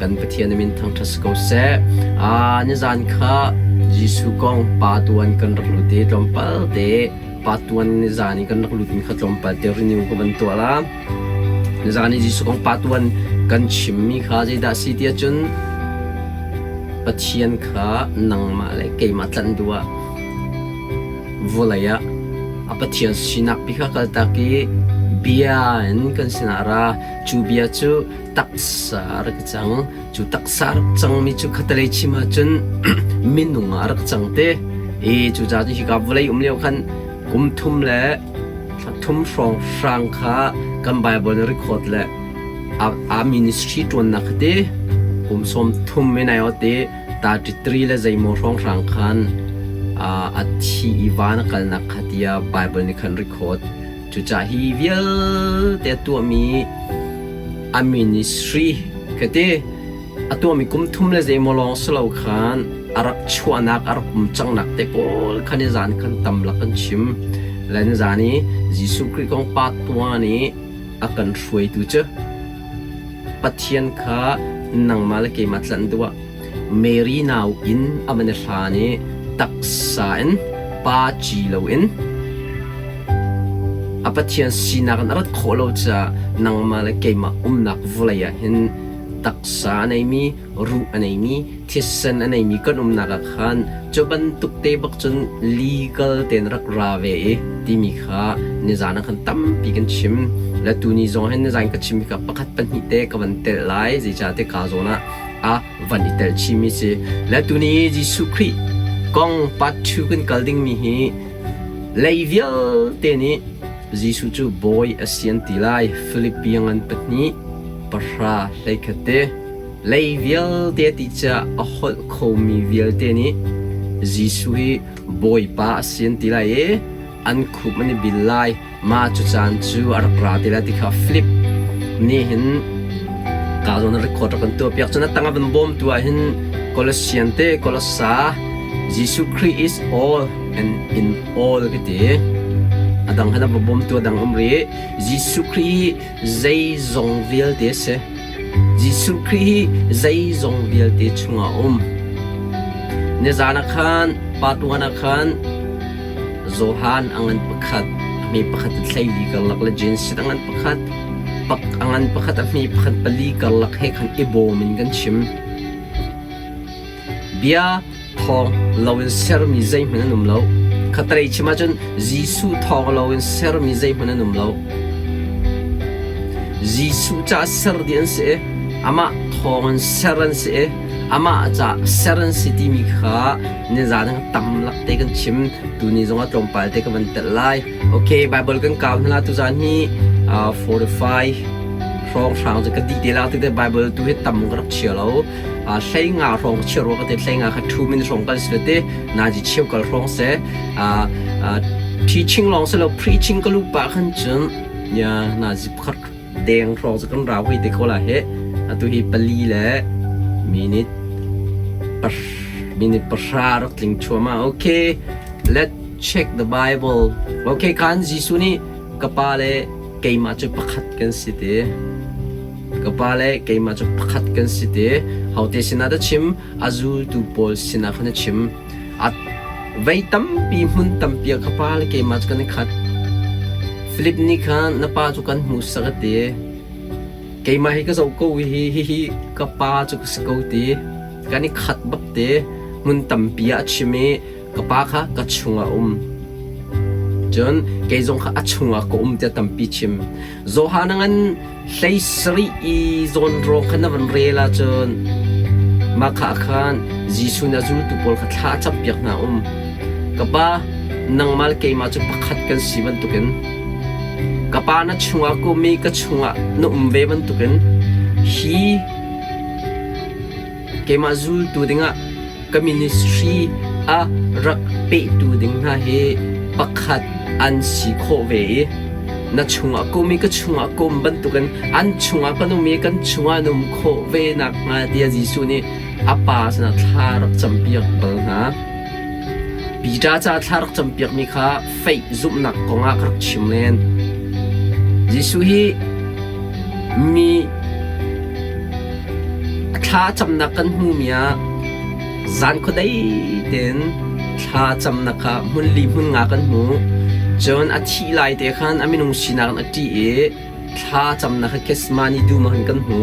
Kan Pathian min thangṭhat si ko seh. Nizan kha Jesuh kong pa tuan kan rak lut i tlawmpal te pa tuan nizan i kan rak lut mi kha tlawmpal te renew ka van tuah la. Nizan i Jesuh kong pa tuan kan chimmi kha zeidah si ti ahcun Pathian kha nangmah le keimah tlanh duh ah vawlei ah a Pathian sinak pi kha kaltak i bia in kan sinah ra. Cu bia cu taksa a rak cang. Cu taksa a rak cangmi cu khatalei chim ahcun minung ah a rak cang te. I cucaah cun hika vawlei um lio khan kum thum le thla thum hrawng hrang kha kan Bible in record le a ministry ṭuannak kha ti kum 30 in ai ot i 33 le zeimaw hrawnghrang khan a thi i van a kalnak kha tiah Bible nih khan record. Cucaah hi vialte a tuahmi a ministry ka ti a tuahmi kum thum le zeimaw lawng si lo khan a rak chuahnak a rak um cangnak te pawl khan nizan khan tam lak kan chim. Le nizan i Jesuh Khrih kong pa tuan i a kan hruaitu cu Pathian kha nangmah le keimah tlanh duh ah Mary nau inn a van i hlan i taksa in pa ci loin a Pathian sinak in a rat khawh lo caah nangmah le keimah umnak vawlei ah hin taksa a neimi, ruh a neimi, thisen a neimi kan umnak ah khan cu bantuk te bak cun legal tein rak ra ve i timi kha nizan ah khan tampi kan chim. Le tuni zong hin nizan ka chimmi kha pakhat pahnih te ka van telh lai zeicahtiah ka zawn ah a van i tel chihmi si. Le tuni Jesuh Khrih kong part 2 kan kal dingmi hi lei vialte nih Jesuh cu bawi a si an ti lai. Philippi ngan pahnih pahra hleikhat te. Lei vialte ti caah a holh khomi vialte nih Jesuh hi Bawipa a si an ti lai i an khup an i bil lai. Mah cu caan cu a rak ra ti lai ti kha Philip nih hin ka zawn record rak kan tuahpiak. Cun a tang a van bawmtu ah hin Colossian te Colossa Jesuh Khrih is all and in all ka ti. A dang han a va bawmtu a dang um rih. Jesuh Khrih hi zeizong vialte a si. Jesuh Khrih hi zeizong vialte chungah a um. Nizan ah khan pa tuan ah khan Johan a ngan pakhat, a hme pakhat in hleili karlak le Jenesit a ngan pakhat, pak a ngan pakhat, a hme pakhat pali karlak he khan i bawm in kan chim. Bia thawng loin sermi zeihmanh an um lo. Khatalei chim ahcun Jesuh thawng loin sermi zeihmanh an um lo. Jesuh caah ser dih an si i amah thawng in ser an si i amah caah ser an si timi kha nizan ah tam lak te kan chim. Tuni zongah tlawmpal te ka van telh lai. Okay, Bible kan kau hna tuzan hi 45 hrawnghrang cu ka dih te la te Bible tu hi tam ka rak chia lo. Hlei nga hrawng chia rua ka te hlei nga kha 2 min hrawng kal si te nazi cheu kal hrawng se teaching lawng se lo preaching ka lu pa khan cun ya nazi pakhat deng hrawng cu kan rau hoi te ko la he atu hi pali le minute minute pahra rak tling chuama okay let's check the bible okay kan Jesuh nih ka pa le keimah cu pakhat kan si te Ka pa le keimah cu pakhat kan si te. Hote sinah dah chim? A zultu pawl sinah khan a chim. A vei tampi hmun tampi ah ka pa le keimah cu kan i khat. Philip nih khan na pa cu kan hmuhsak a ti. Keimah hi ka zoh ko i hi hihi ka pa cu ka si ko ti. Kan i khat bak te. Hmun tampi ah a chim i ka pa kha ka chungah a um. Cun kei zong kha a chungah ka um tiah tampi chim. Johan a ngan hlei sarih i zawnrawng kha na van rel ahcun mah kha khan Jesuh nih a zultu pawl kha thla a campiak hna um. Ka pa, nangmah le keimah cu pakhat kan si bantukin ka pa na chungah ka um i ka chungah na um ve bantukin hi Keimah zultu dingah ka ministry a rak pehtu ding hna hi pakhat an si khawh ve i na chungah ka um i ka chungah ka um bantukin an chungah kan um i kan chungah an um khawh ve nakhnga tiah Jesuh nih a Pa sinah thla rak campiak bal hna. Peter caah thla rak campiakmi kha faith zumhnak kongah ka rak chim len. Jesuh hi mi a thla. Thla camnak kan hmumi ah zan khuadei tein thla camnak kha hmun li hmun nga kan hmu. Cun a thih lai te khan a minung sinak in a ṭih i thla camnak kha Gethsemane dum ah khan kan hmu.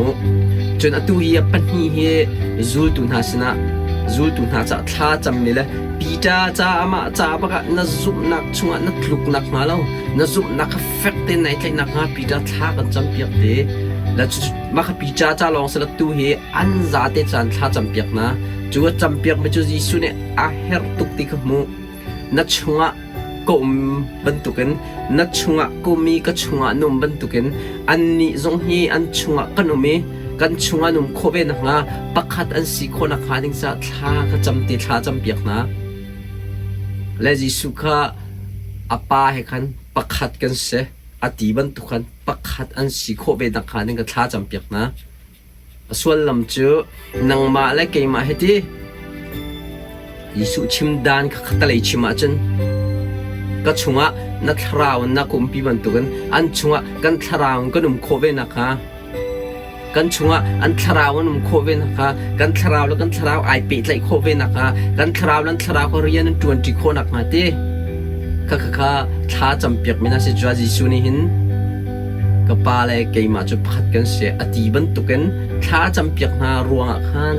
Cun atu hi a pahnih hi zultu hna sinah zultu hna caah thla cammi le Peter ca amah ca bak ah na zumhnak chungah na tluk nakhnga lo na zumhnak kha fek tein nai tlaih nakhnga Peter thla kan campiak te. La mah kha Peter ca lawng si lo tu hi an zate caan thla campiak hna. Cu a campiakmi cu Jesuh nih a herh tuk ti kha hmuh. Na chungah ka um bantukin na chungah ka um i ka chungah na um bantukin annih zong hi an chungah kan um i kan chungah an um khawh ve nakhnga pakhat an si khawh nakhnga ding caah thla ka cam ti thla campiak hna. Le Jesuh kha a Pa he khan pakhat kan si a ti bantuk khan pakhat an si khawh ve nakhnga ding ka thla campiak hna. A sullam cu nangmah le keimah hi ti Jesuh chim dan kha khatalei chim ahcun ka chungah na thlarau in na ka umpi bantukin an chungah kan thlarau in kan um khawh ve nakhnga kan chungah an thlarau an um khawh ve nakhnga kan thlarau le kan thlarau ai pehtlaih khawh ve nakhnga kan thlarau le an thlarau kha rian an ṭuanṭi khawh nakhnga ti kha kha kha thla campiak mi na si cua Jesuh nih hin Ka pa le keimah cu pakhat kan si a ti bantukin thla campiak hna ruangah khan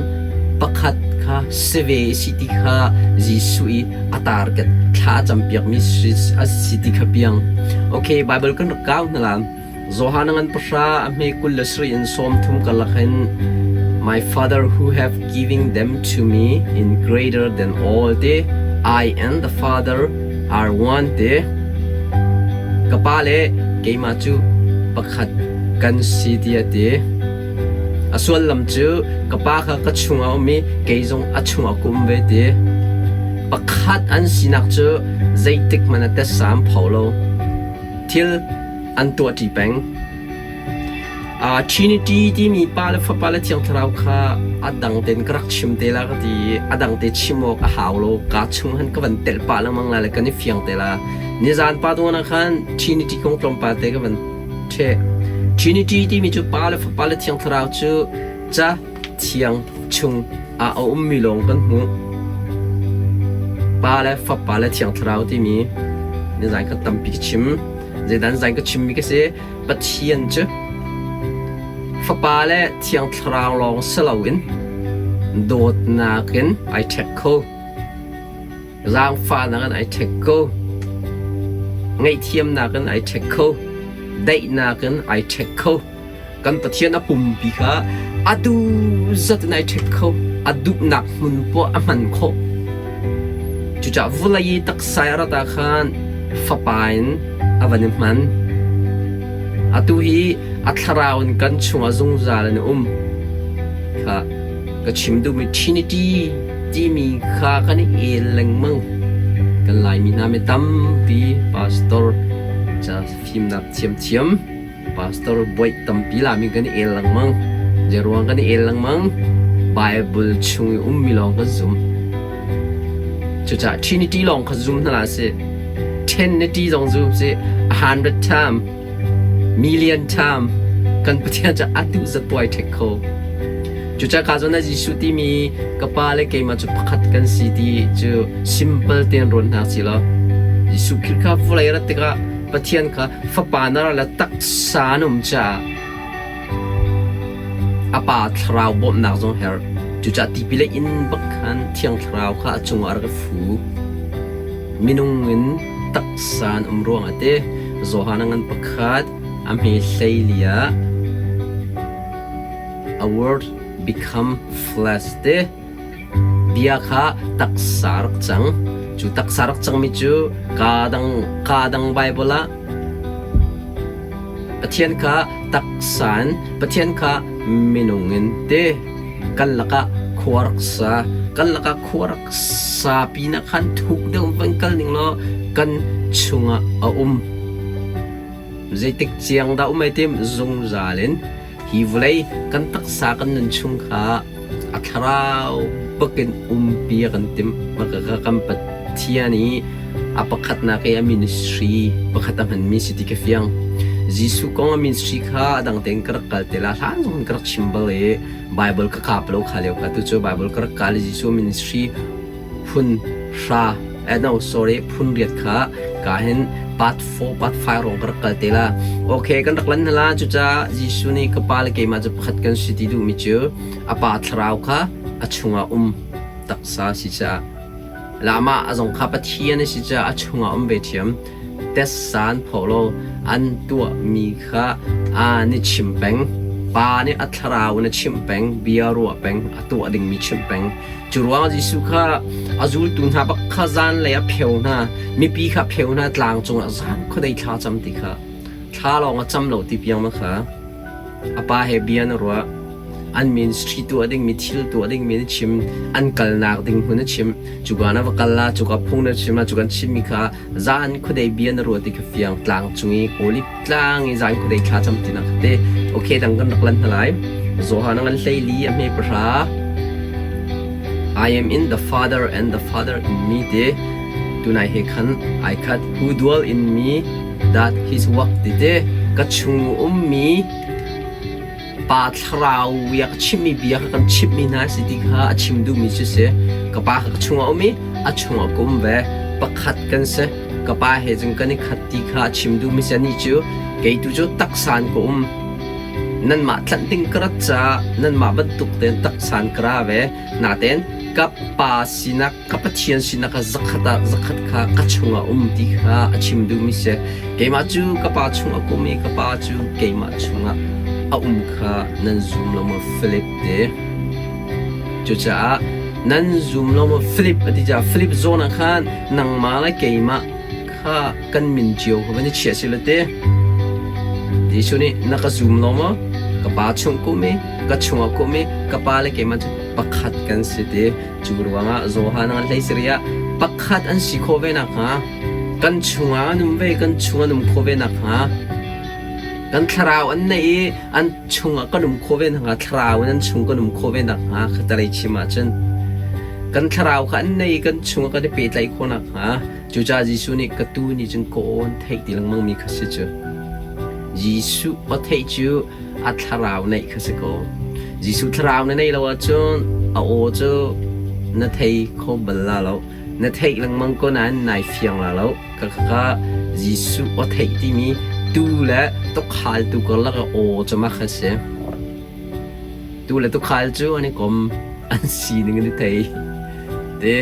pakhat kha si ve si ti kha Jesuh i a target thla campiakmi a si ti kha piang. Okay, Bible kan rak kau hna la. Johan ngan pahra a hme 27 in 30 karlak hin My Father who have given them to me in greater than all te I and the Father are one te Ka pa le keimah cu pakhat kan si tiah a ti. A sullam cu ka pa kha ka chungah a um i kei zong a chungah ka um ve ti. Pakhat an sinak cu zeitik hmanh ah tessa an pho lo. Thil an tuahṭi peng. Trinity timi Pa le Fapa le Thiang Thlarau kha a dang tein ka rak chim te la ka ti i a dang te chim awk a hau lo. Kaa chung han ka van telh pah lengmang lai le kan i fiang te la. Nizan pa tuan ah khan Trinity kong tlawmpal te ka van ṭheh. Trinity timi cu Pa le Fapa le Thiang Thlarau cu ca thiang chung ah a ummi lawng kan hmuh. Pa le Fapa le Thiang Thlarau timi nizan kha tampi ka chim. Zeidan zan ka chimmi ka si. Pathian cu Fapa le Thiang Thlarau lawng si loin dawtnak in ai ṭhek kho. Zaangfahnak in ai ṭhek kho. Ngaihthiamnak in ai ṭhek kho. Daihnak in ai ṭhek kho. Kan Pathian a pumpi kha a duh zat in ai ṭhek kho. A duhnak hmun poah a hman khawh. Cucaah vawlei i taksa a rat ah khan Fapa in a van i hman. Atu hi a thlarau in kan chungah zungzal in a um. Kha ka chim duhmi Trinity timi kha kan i el lengmang. Kan Laimi hna mi tampi pastor ca fimnak thiamthiam Pastor buaih tampi lami kan i el lengmang. Zeiruang kan i el lengmang? Bible chung i ummi lawng kan zum. Cucaah Trinity lawng kha zum hna si. Trinity zong zum si. 100 time, million time kan Pathian cu atu zat tuai ṭhek kho. Cucaah ka zawn ah Jesuh timi ka pa le keimah cu pakhat kan si ti cu simple tein ruat hna si law Jesuh Khrih kha vawlei rat tikah Pathian kha Fapa na ral le taksa an um caah a Pa Thlarau bawmhnak zong herh. Cucaah tipil a inn bak khan Thiang Thlarau kha a cungah a rak i fu. Minung in taksa an um ruangah te Johan a ngan pakhat a hme 14 ah a word become flesh te Bia kha taksa rak cang. Cu taksa rak cangmi cu kaa dang, kaa dang Baibal ah Pathian kha taksa in, Pathian kha minung in ti kan lakah khua rak sa. Kan lakah khua rak sa pinah khan thuk deuh van kal ning law kan chungah a um. Zeitik ciang dah um ai tim zungzal in hi vawlei kan taksa kan nun chung kha a thlarau bakin umpi a kan timh. Maka kan Pathian i a pakhatnak i a ministry pakhat a hmanmi si ti ka fiang. Jesuh kong a ministry kha a dang tein ka rak kal te la. Hlan zong ka rak chim bal i Bible ka kap lo kha lio kha tu cu Bible ka rak kal i Jesuh ministry phun hra eh no sorry phun riat kha ka hin part 4 part 5 rong ka rak kal te la. Okay kan rak lan hna la cucaah Jesuh nih ka pa le keimah cu pakhat kan si ti duhmi cu a pa thlarau kha a chungah um taksa si caah la amah a zong kha Pathian a si caah a chungah um ve ṭhiam. Tessa an phaw lo an tuahmi kha aa ni chim peng. Pa nih a thlarau in a chimh peng, bia ruah peng, a tuah dingmi chimh peng. Cu ruangah Jesuh kha a zultu hna bak kha zanlei a pheu hna, mipi kha a pheu hna tlang cungah zan khuadei thla cam ti kha thla lawng a cam lo ti piang ma kha A pa he bia na ruah. An ministry tuah dingmi thil tuah dingmi na chim. An kalnak ding hmun na chim. Cuka na va kal la, cuka phung na chim la, cu kan chimmi kha zan khuadei bia na ruah ti kha fiang tlang cung i Olive tlang i zan khuadei thla cam tinak kha te. Okay, dang kan rak lan hna lai. Johan a ngan 14 a hme pahra. I am in the Father and the Father in me te tunai he khan ai khat who dwell in me that his work ti te ka chung ummi pa thlarau ya ka chimmi bia kha kan chimmi hna si ti kha a chim duhmi cu si ka pa kha ka chungah um i a chungah ka um ve pakhat kan si ka pa he cun kan i khat ti kha a chim duhmi si anih cu kei tu cu taksan ka um nanmah tlanh ding ka rat caah nanmah bantuk tein taksan ka ra ve natein ka pa sinak ka Pathian sinah ka zakhat ah zakhat kha ka chungah um ti kha a chim duhmi si. Keimah cu ka Pa chungah ka um i ka Pa cu keimah chungah a um kha nan zum lo maw Filip te? Cucaah nan zum lo maw Filip a ti caah Filip zawn ah khan nangmah le keimah kha kan min cio kha van i chiah si lo te. Jesuh nih na ka zum lo maw? Ka Pa chung ka um i ka chungah ka um i ka Pa le keimah cu pakhat kan si ti. Cu ruangah Johan an hlei siri ah pakhat an si khawh ve nakhnga kan chungah an um ve kan chung an um khawh ve nakhnga kan thlarau an neih i an chungah kan um khawh ve nakhnga thlarau in an chung kan um khawh ve nakhnga khatalei chim ahcun kan thlarau kha an nei i kan chungah kan i pehtlaih khawh nakhnga cucaah Jesuh nih ka tuu nih cun ka aw an theih ti lengmang mi kha si cu Jesuh aw theih cu a thlarau neih kha si ko. Jesuh thlarau na neih lo ahcun a aw cu na thei kho bal la lo. Na theih lengmang ko nain nai fiang la lo. Ka ka Jesuh aw theih timi tu le tukhal tu karlak a aw cu mah kha si. Tu le tukhal cu an i kom an sining an i thei. Te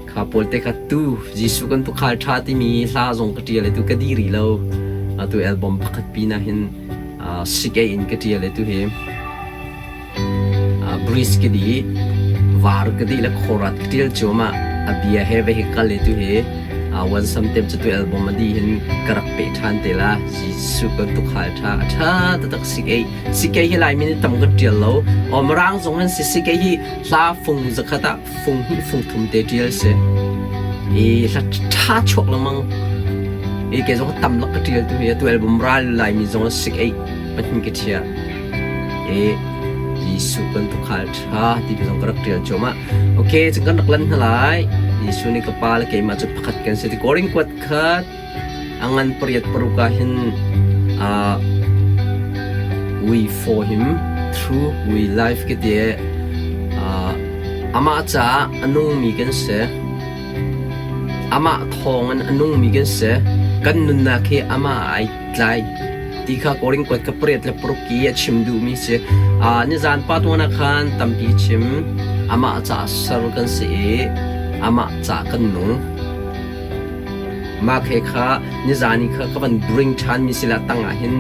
Kha pawl te kha tu Jesuh kan tukhal ṭha timi hla zong ka ṭial i tu ka di rih lo. Atu album pakhat pin ah hin sikei in ka ṭial i tu hi bridge ka di, var ka di le khorat ka ṭial cuahmah. A bia he ve hi kal i tu hi wan samtem cu tu album a di hin ka rak peh ṭhan te la. Jesuh kan tukhal ṭha a ṭha taktak sikei. Sikei hi Laimi nih tam kan ṭial lo. Aw Mirang zong an si sikei hi hla fung zakhat ah fung hnih fung thum te ṭial si. I hla ṭha chuak lengmang. I ke zong tam lak ka ṭial tu hi atu album ral Laimi zong sik ei pahnih ka ṭhia. I Jesuh kan tukhal ṭha ti zong ka rak ṭial cuahmah. Okay, cun kan rak lan hna lai. Jesuh nih ka pa le keimah cu pakhat kan si ti Korin kuat khat A ngan pariat paruk ah hin we for him through we life ka ti i amah caah a nungmi kan si. Amah thawng in a nungmi kan si. Kan nunnak hi amah ai tlai ti kha Korin kuat ka pariat le paruk i a chim duhmi si. Nizan pa tuan ah khan tampi chim. Amah caah ser kan si i amah caah kan nung. Mah he kha nizan i kha ka van bring ṭhanmi si le tangah hin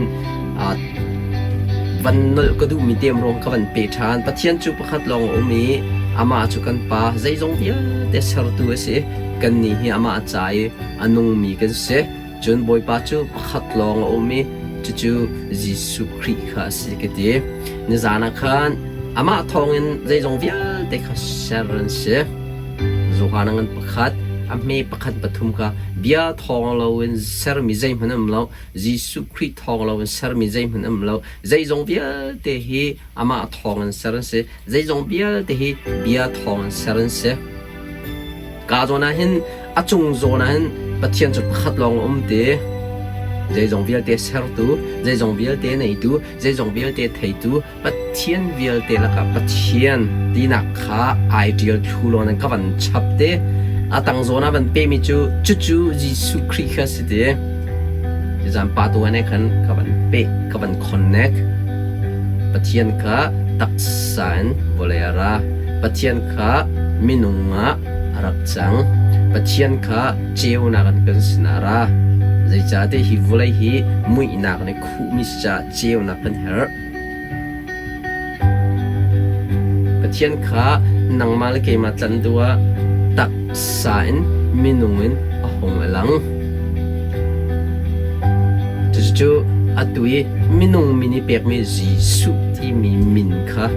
van nolh ka duhmi tem ruang ka van pe ṭhan. Pathian cu pakhat lawng a um i amah cu kan Pa, zeizong vialte sertu a si. Kannih hi amah ca i a nungmi kan si. Cun Bawipa cu pakhat lawng a um i cucu Jesuh Khrih kha a si ka ti. Nizan ah khan amah thawngin zeizong vialte kha ser an si. Johan a ngan pakhat, a hme pakhat pathum kha bia thawng loin sermi zeihmanh an um lo. Jesuh Khrih thawng loin sermi zeihmanh an um lo. Zeizong vialte hi amah thawng in ser an si. Zeizong vialte hi bia thawng in ser an si. Ka zawn ah hin a cung zawn ah hin Pathian cu pakhat lawng a um ti. Zeizong vialte sertu, zeizong vialte neitu, zeizong vialte theitu, Pathian vialte lakah Pathian tinak kha ai ṭial thlu law nan ka van chap te. A tang zawn ah van pemi cu cucu Jesuh Khrih kha si ti. Zan pa tu ane khan ka van pe, ka van connect. Pathian kha taksa in vawlei a ra. Pathian kha minung ah a rak cang. Pathian kha ceunak in kan sinah a ra. Zeicahtiah hi vawlei hi muihnak nih khuhmi si caah ceunak kan herh. Pathian kha nangmah le keimah tlanh duh ah taksa in minung in a hung a lang. Cucu atu i minung min i pekmi Jesuh timi min kha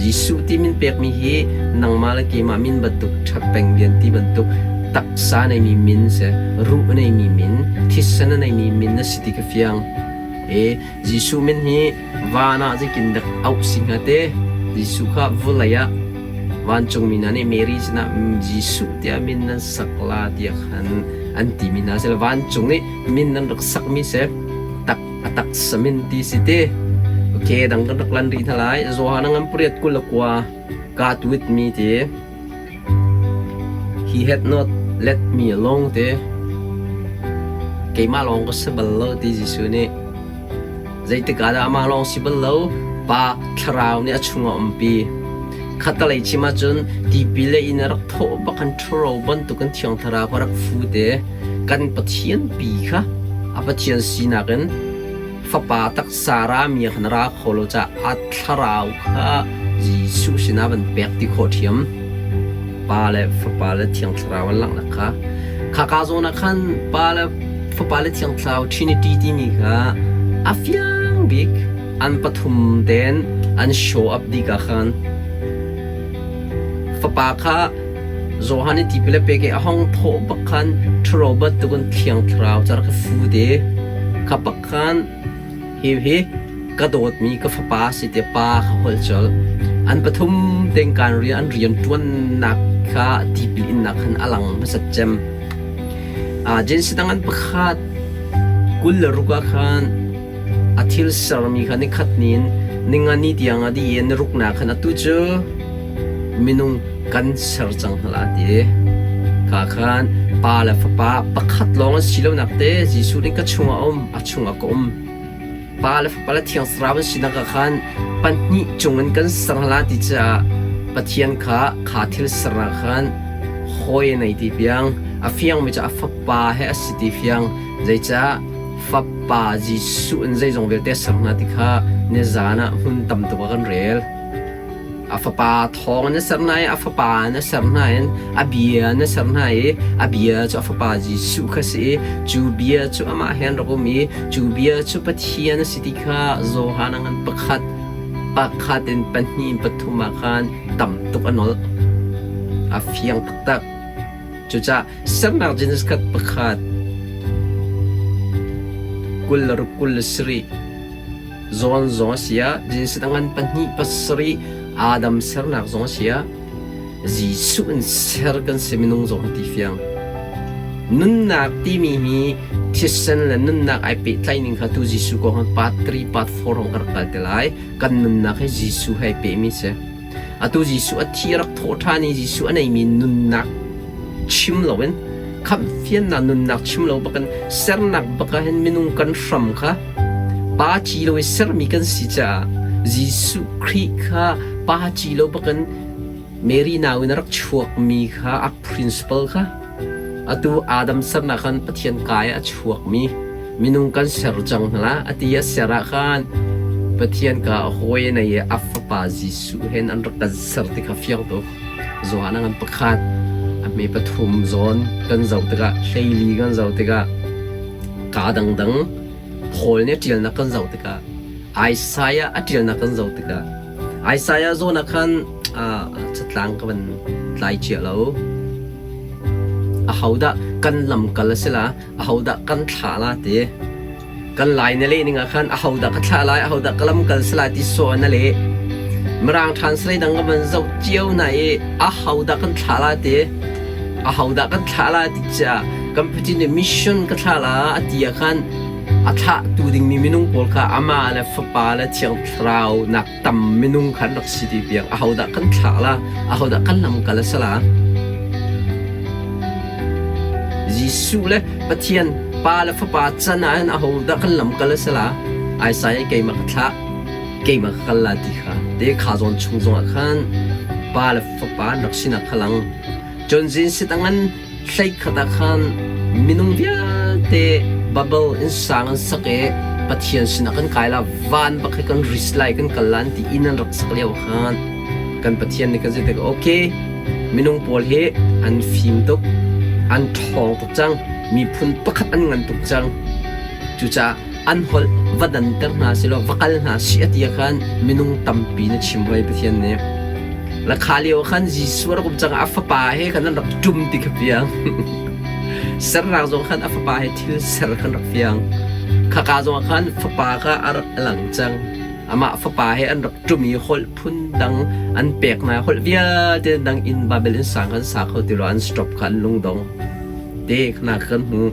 Jesuh ti min pekmi hi nangmah le keimah min bantuk ṭhapeng lian ti bantuk taksa neimi min si, ruh neimi min, thisen a neimi min na si ti ka fiang. E Jesuh min hi van ah zeitin dak auh si hnga te? Jesuh kha vawlei ah vancungmi hna nih Mary sinah Jesuh tiah min nan sak la tiah khan an timi hna sila vancung nih min nan rak sakmi si tak a taksa min ti si te. Okay, dang kan rak lan rih hna lai. Johan ngan pariat 29 God with me ti. He had not let me alone ti. Keimah lawng ka si bal lo ti Jesuh nih. Zeitik ah dah amah lawng si bal lo, Pa Thlarau nih a chungah umpi. Khattalei chim ahcun tipil le inn a rak thawh bak kan ṭhuro bantukin Thiang Thlarau kha rak fu te. Kan Pathian pi kha a Pathian sinak in Fapa taksa rami khan ra kho lo caah a thlarau kha Jesuh sinah van pek ti khawh ṭhiam. Pa le Fapa le Thiang Thlarau an langhnak kha. Khaka zawn ah khan Pa le Fapa le Thiang Thlarau Trinity timi kha a fiang bik an pathum tein an show up dih ka khan. Fapa kha Johan i tipil a pek i a hong thawh bak khan ṭhuro bantukin Thiang Thlarau cu a rak i fu te. Kha bak khan hihi ka dawtmi ka fapa a si tiah pa kha holh colh. An pathum tein kaan rian an rian ṭuannak kha tipil innak khan a lang hmasat cem. Jensi dang an pakhat 26 ah khan A thil sermi kha nikhat ni in ninga ni tiang a dih i ni ruknak khan atu cu minung kan ser cang hna lai ti. Kha khan pa le fapa pakhat lawng an si lonak te Jesuh nih ka chungah a um, a chungah ka um. Pa le Fapa le Thiang Thlarau an sinak ah khan pahnih cungin kan ser hna lai ti caah Pathian kha kha thil sernak khan hawi a nei ti piang a fiangmi cu a Fapa he a si ti fiang zeicah Fapa Jesuh in zeizong vialte a ser hna ti kha nizan ah hmun tam tuk ah kan rel. A fapa thawng in a ser hna i a fapa in a ser hna in a bia in a ser hna i a bia cu a fapa Jesuh kha si i cu bia cu amah he an rak um i cu bia cu Pathian a si ti kha Johan a ngan pakhat pakhat in pahnih in pathum ah khan tam tuk a nolh. A fiang taktak. Cucaah sernak Genesis khat pakhat 26 27 zawn zong a si ah Genesis a ngan pahnih pasarih Adam sernak zong a si ah Jesuh in ser kan si minung zong ti fiang. Nunnak timi hi thisen le nunnak ai pehtlaih ning kha tu Jesuh kong han part 3 part 4 hong ka rak kal te lai. Kan nunnak hi Jesuh he pehmi si. Atu Jesuh a thi a rak thawh ṭhan i Jesuh a neimi nunnak chim loin khamhfiannak nunnak chim lo bakin sernak bak ah hin minung kan hram kha pa ci lo i sermi kan si caah Jesuh Khrih kha pa ci lo bakin Mary nau in a rak chuakmi kha a principle kha Atu Adam sernak khan Pathian kai a chuakmi minung kan ser cang hna a ti a ser ah khan Pathian ka hawi nei i a fapa Jesuh hen an rak kan ser ti kha fiang tuk. Johan a ngan pakhat a hme pathum zawn kan zoh tikah hleili kan zoh tikah kaa dangdang Paul nih a ṭialnak kan zoh tikah Isaiah a ṭialnak kan zoh tikah Isaiah zawn ah khan catlang ka van tlai cia lo. Ahodah kan lamkal a si la, ahodah kan thlah la ti. Kan lai na leh ning ah khan ahodah ka thlah lai, ahodah ka lamkal si lai ti sawh na leh. Mirang translate dang ka van zoh cio na i ahodah kan thlah la ti. Ahodah kan thlah la ti caah kan Pathian nih mission ka thlah la a ti ah khan. A thlahtu dingmi minung pawl kha amah le Fapa le Thiang Thlarau nak tam minung kha an rak si ti piang ahodah kan thlah la, ahodah kan lamkal a si la? Jesuh le Pathian Pa le Fapa can ah hin ahodah kan lamkal a si la? Isaiah keimah ka thlah, keimah ka kal la ti kha. Te kha zawn chung zongah khan Pa le Fapa an rak sinak kha lang. Cun zin sitangan hleikhat ah khan minung vialte Babel innsang an sak i Pathian sinah kan kai la, van bak hi kan ris lai, kan kal la an ti inn an rak sak lio khan kan Pathian nih kan si tik okay minung pawl hi an fim tuk, an ṭhawng tuk cang, miphun pakhat an ngan tuk cang. Cucaah an holh va danter hna silaw va kal hna sih a ti ah khan minung tampi na chim hoi Pathian nih. La kha lio khan Jesuh a rak um cang a fapa he khan an rak ṭum ti kha fiang. Sernak zong khan a fapa he thil ser khan rak fiang. Khaka zong ah khan fapa kha a rak lang cang. Amah fapa he an rak ṭum i holh phun dang an pek hna holh vialte dang in Babel in sang kan sa kho ti lo an stop kha an lungdong. Te khana kan hmu.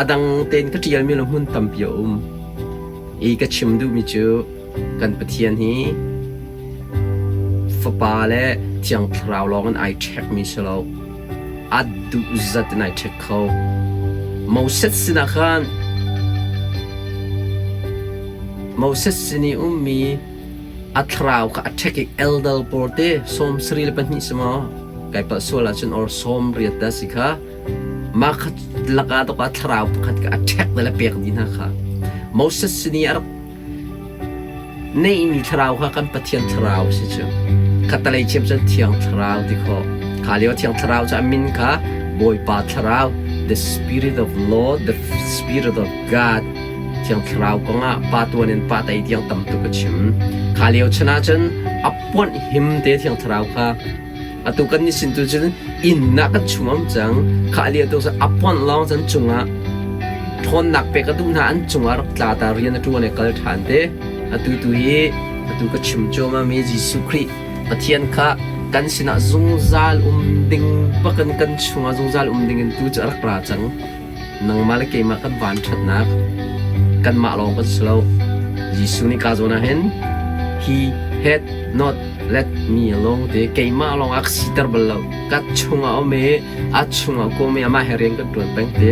A dang tein ka ṭialmi le hmun tampi a um. I ka chim duhmi cu kan Pathian hi Fapa le Thiang Thlarau lawng in ai ṭhekmi si lo. A duh zat in ai ṭhek kho. Moses sinah khan Moses sin i ummi a thlarau kha a ṭhek i eldal pawl te 72 si maw kai palh sual ahcun or 80 dah si kha Mah kha lakah tuk ah thlarau pakhat kha a ṭhek le pek dih hna kha. Moses sin i a rak neihmi thlarau kha kan Pathian thlarau a si cu. Khattalei chiam cun Thiang Thlarau ti khawh. Kha lio Thiang Thlarau cu a min kha Bawipa Thlarau, the Spirit of Lord, the Spirit of God. Thiang Thlarau kongah pa tuan in pa tei tiang tam tuk a chim. Kha lio chan ah cun a puanh him te Thiang Thlarau kha Atu kan ni sin tu cun inn ah kan chung am cang. Kha lio tu a pon lawng cun cungah ṭhawnnak pek a duh hna an cungah rak tla ta rian a ṭuan i kal ṭhan te. Atu tu hi atu ka chim cuahmah mi Jesuh Khrih Pathian kha kan sinah zungzal um ding bakin kan chungah zungzal um ding in tu cu a rak ra cang. Nangmah le keimah kan van ṭhatnak kanmah lawng kan si lo. Jesuh nih ka zawn ah hin he had not let me alone te keimah lawng a ka siter bal lo. Ka chungah um i a chungah ka um i amah he rian kan ṭuan peng ti.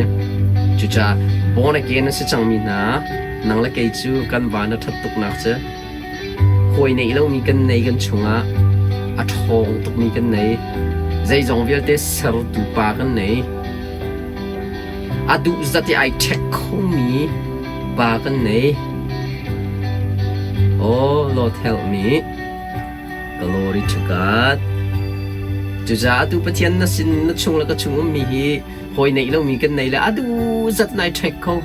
Cucaah born again a si cangmi hna nang le kei cu kan van a ṭhat tuknak cu hawi neih lomi kan nei kan chungah a ṭhawng tukmi kan nei. Zeizong vialte sertu pa kan nei. A duh zat i ai ṭhek khomi pa kan nei. Oh, Lord help me. Glory to God. Cucaah atu Pathian na sin na chung le ka chung ummi hi hawi neih lomi kan nei le a duh zat nai ṭhek kho.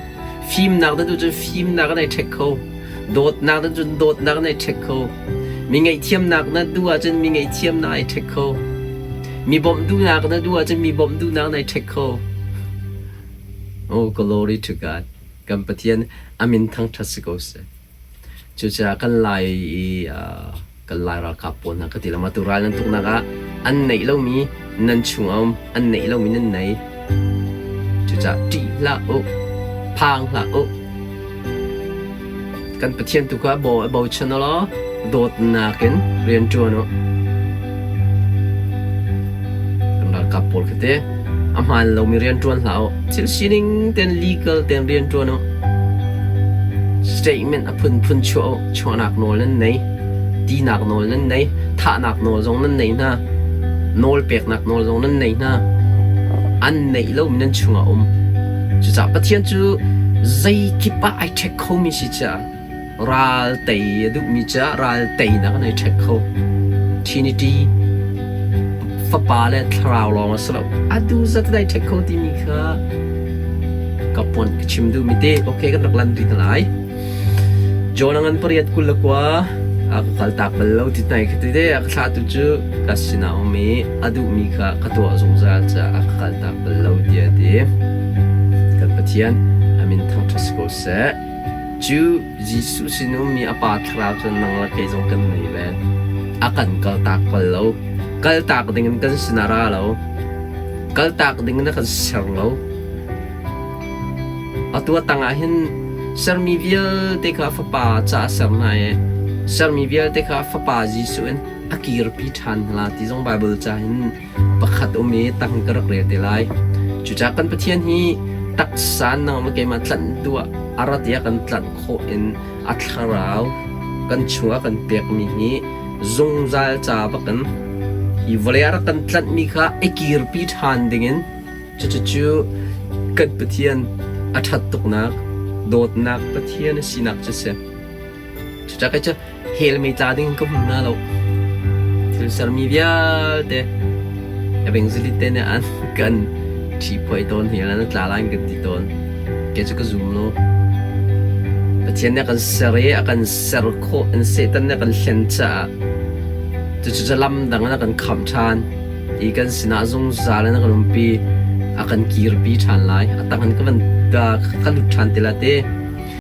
Fimnak na duh cun fimnak nai ṭhek kho. Dawtnak na cun dawtnak nai ṭhek kho. Mi ngaihthiamnak na duh ahcun mi ngaihthiamnak ai ṭhek kho. Mi bawmh duhnak na duh ahcun mi bawmh duhnak nai ṭhek kho. Oh, glory to God. Kan Pathian a min thangṭhat si ko seh. Cucaah kan Lai i kan Lai ralkap pawl hna ka ti lo atu ral nan tuknak ah an neih lomi nan chung a um, an neih lomi nan nei. Cucaah ṭih hlah u, phang hlah u. Kan Pathian tu kha a bochan u law dawtnak in rian ṭuan u. Kan ralkap pawl khi te a hmaan lomi rian ṭuan hlah u. Thil sining ten legal ten rian ṭuan u. Statement a phunphun chuah u. Chuahnak nawl nan nei. Tinak nawl nan nei. Thahnak nawl zong nan nei hna. Nawl peknak nawl zong nan nei hna. An neih lomi nan chungah um. Cucaah Pathian cu zeikip ah ai ṭhek khomi si caah ral tei a duhmi caah ral teinak an ai ṭhek kho. Trinity Fapa le Thlarau lawng a si lo. Atu zat in ai ṭhek kho timi kha ka pon ka chim duhmi te okay kan rak lan rih hna lai. John a ngan 8 29 a ka kaltak bal lo ti nai kha ti te a ka thlahtu cu ka sinah um i a duhmi kha ka tuah zungzal caah a ka kaltak bal lo tiah a ti. Kan Pathian a min thangṭhat si ko seh. Cu Jesuh sin ummi a Pa Thlarau cu nang le kei zong kan nei ve. A kan kaltak bal lo. Kaltak dingin kan sinah ra lo. Kaltak dingin a kan ser lo. Atu a tangah hin sermi vialte kha Fapa ca a ser hna i sermi vialte kha Fapa Jesuh in a kirpi ṭhan hna ti zong Baibal ca hin pakhat um i tang ka rak rel te lai. Cucaah kan Pathian hi taksa nangmah keimah tlanh duh ah a rat i a kan tlanh khawh in a thlarau kan chungah kan pekmi hi zungzal ca bakin hi vawlei ah rak kan tlanhmi kha i kirpi ṭhan dingin cucu kan Pathian a ṭhat tuknak dawtnak Pathian a sinak cu a si. Cucaah kei cu hell mei tla ding ka hmu hna lo. Thil sermi vialte evangelist te nih an kan ṭhiphuai tawn hi an tla lai an kan ti tawn. Kei cu ka zum lo. Pathian nih a kan ser i a kan ser khawh in Satan nih a kan hlen caah cucu cu lam dang in a kan khamh ṭhan i kan sinah zungzal in a kan umpi a kan kirpi ṭhan lai. A tang in ka van ka lut ṭhan ti la ti.